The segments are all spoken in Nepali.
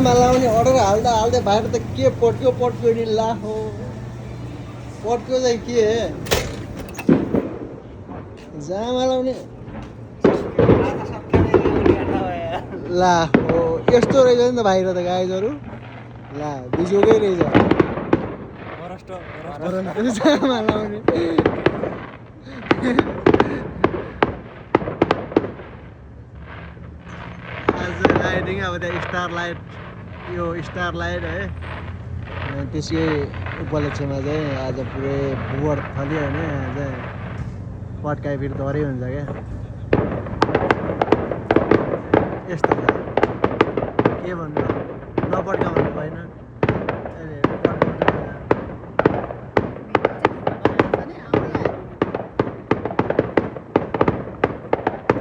जामा लाउने अर्डर हाल्दा हाल्दै बाहिर त के पट्क्यो नि ला हो पट्क्यो चाहिँ के जामा लाउने ला हो यस्तो रहेछ नि त बाहिर त गाइजहरू ला बिजोकै रहेछ जामा लाउने आज लाइटिङ अब त्यहाँ स्टार लाइट यो स्टार लाइट है त्यसकै उपलक्ष्यमा चाहिँ आज पुरै भुवर फल्यो भने आज पट्काइ फेरि डरै हुन्छ क्या यस्तो छ के भन्नु नपट्का भन्नु भएन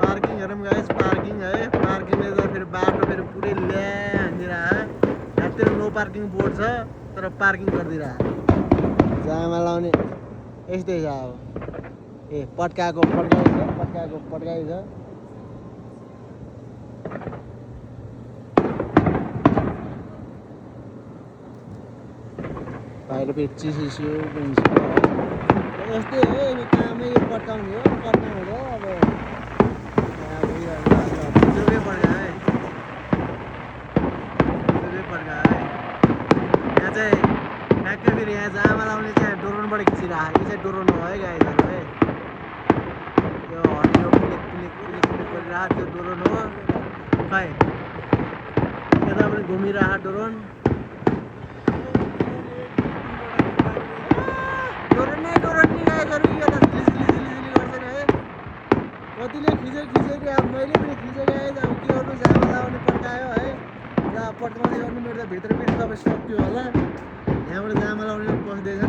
पार्किङ हेरौँ गाइस पार्किङ है पार्किङले त फेरि बाटो फेरि पुरै ल्याइदिएर यहाँतिर नो पार्किङ बोर्ड छ तर पार्किङ गरिदिएर जामा लाउने यस्तै छ अब ए पट्काएको पट्काइ छ बाहिर फेरि चिसो पनि छ यस्तै हो यो कामै यो पट्काउने हो पट्काउने हो अब बिजोकै पड्का है यहाँ चाहिँ ठ्याक्कै फेरि यहाँ जामा लाउने चाहिँ डोरोनबाट खिचिरहेको यो चाहिँ डोरोन हो है गाइजहरू है यो हरियो पिलिक गरिरहेको त्यो डोरोन हो खै यता पनि घुमिरहेको डोरोन कतिले खिचेको अब मैले पनि खिचेको आएँ अब के गर्नु जामा लाउने पट्कायो है र पट्काउने गर्नु मेरो त भित्र पनि तपाईँ सक्यो होला यहाँबाट जामा लाउने पस्दैछ